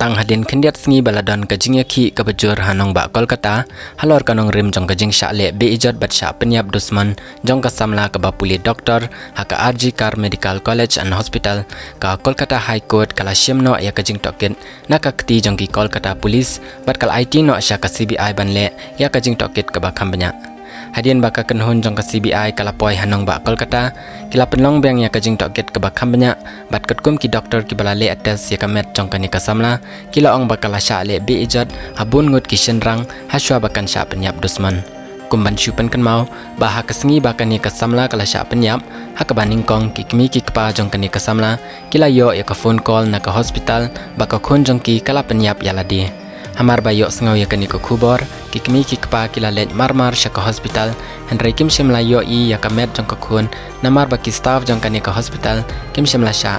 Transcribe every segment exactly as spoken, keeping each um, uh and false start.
Ang hadien khyndiat sngi ba la don ka jingïakhih kaba jur ha nongbah Kolkata, halor ka nongrim jong ka jingshah leh be-ijot bad shah pynïap dusmon jong ka samla kaba pule doktor ha ka R G Kar Medical College and Hospital, ka Kolkata High Court ka la shim noh ïa ka jingtohkit na ka kti jong ki Kolkata Police bad ka la aiti noh sha ka C B I ban leh ïa ka jingtohkit kaba kham bniah. Hadien ba ka kynhun jong ka C B I ka la poi ha nongbah Kolkata, ki la pynlong biang ïa ka jingtohkit kaba kham bniah, bad katkum ki doktor kiba la leh test ïa ka met jong kane ka samla, ki la ong ba ka la shah leh be-ijot ha bun ngut ki shynrang, hashwa ba kan shah pynïap dusmon. Kum ban shu pynkynmaw, ba ha ka sngi ba kane ka samla ka la shah pynïap, ha kaba nyngkong ki kmie ki kpa jong kane ka samla, ki la ïoh ïa ka phone call na ka hospital, ba ka khun jong ki ka la pynïap ïa lade. Hamar ba ïohsngew ïa kane ka khubor, ki kmie ki kpa ki la leit marmar sha ka hospital, hynrei kim shym la ïohi ïa ka met jong ka khun, namar ba ki staff jong kane ka hospital kim shym la shah.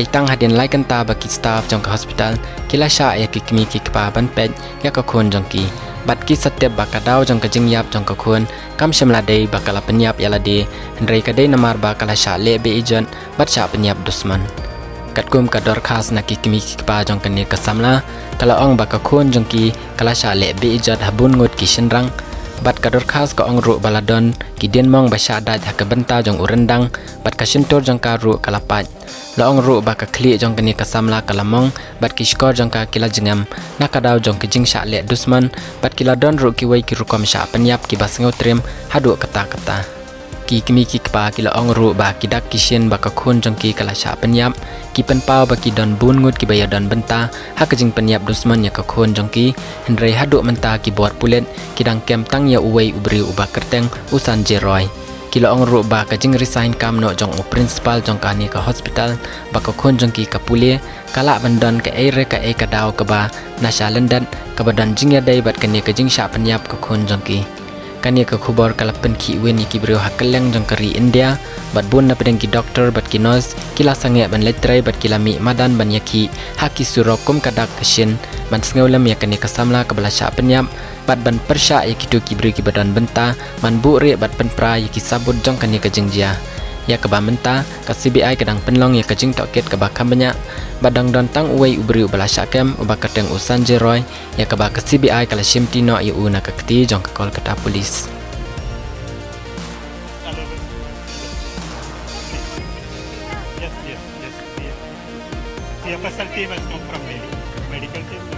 Dei tang hadien lai kynta ba ki staff jong ka hospital ki la shah ïa ki kmie ki kpa ban peit ïa ka khun jong ki. Bad ki sa tip ba ka daw jong ka jingïap jong ka khun kam shym la dei ba ka la pynïap ïa lade, hynrei ka dei namar ba ka la shah leh be-ijot bad shah pynïap dusmon. Katkum ka dorkhas na ki kmie ki kpa jong kane ka samla, ka la ong ba ka khun jong ki ka la shah leh be-ijot ha bun ngut ki shynrang. Bad ka dorkhas ka ong ruh ba la don ki dienmong ba shah dait ha ka bynta jong u ryndang, bad ka shyntur jong ka ruh ka la pait. La ong ruh ba ka khlieh jong kane ka samla ka la mong, bad ki shkor jong ka ki la jngem na ka daw jong ka jingshah leh dusmon, bad ki la don ruh kiwei ki rukom shah pynïap kiba sngewtriem haduh katta katta. Ki kmie ki kpa ki la ong ruh ba ki dak ki shin ba ka khun jong ki ka la shah pynïap, ki pynpaw ba ki don bun ngut kiba ïadon bynta ha ka jingpynïap dusmon ïa ka khun jong ki, hynrei haduh mynta ki bor pulit ki dang kem tang ïa uwei u briew uba kyrteng u Sanjay Roy. Ki la ong ruh ba ka jingresign kam noh jong u principal jong kane ka hospital ba ka khun jong ki ka pule, ka lah ban don kaei re kaei ka daw kaba na sha lyndet, kaba don jingïadei bad kane ka jingshah pynïap ka khun jong ki. Kane ka khubor ka la pynkhih win ïa ki briew ha kylleng jong ka ri India, bad bun na pdeng ki doktor bad ki nurse ki la sangeh ban leit trei bad ki la mih madan ban ïakhih ha ki surok kum ka dak ka shin, ban sngewlem ïa kane ka samla kaba la shah pynïap, bad ban pyrshah ïa kito ki briew kiba don bynta ban buhrieh bad pynpra ïa ki sabut jong kane ka jingjia. Ïa kaba mynta, ka C B I ka dang pynlong ïa ka jingtohkit kaba kham bniah, bad dang don tang uwei u briew uba la shah kem uba kyrteng u Sanjay Roy, ïa kaba ka C B I ka la shimti noh ïa u na ka kti jong ka Kolkata Police. Yes, yes, yes, yes. The F S L team has come from Delhi. Medical team.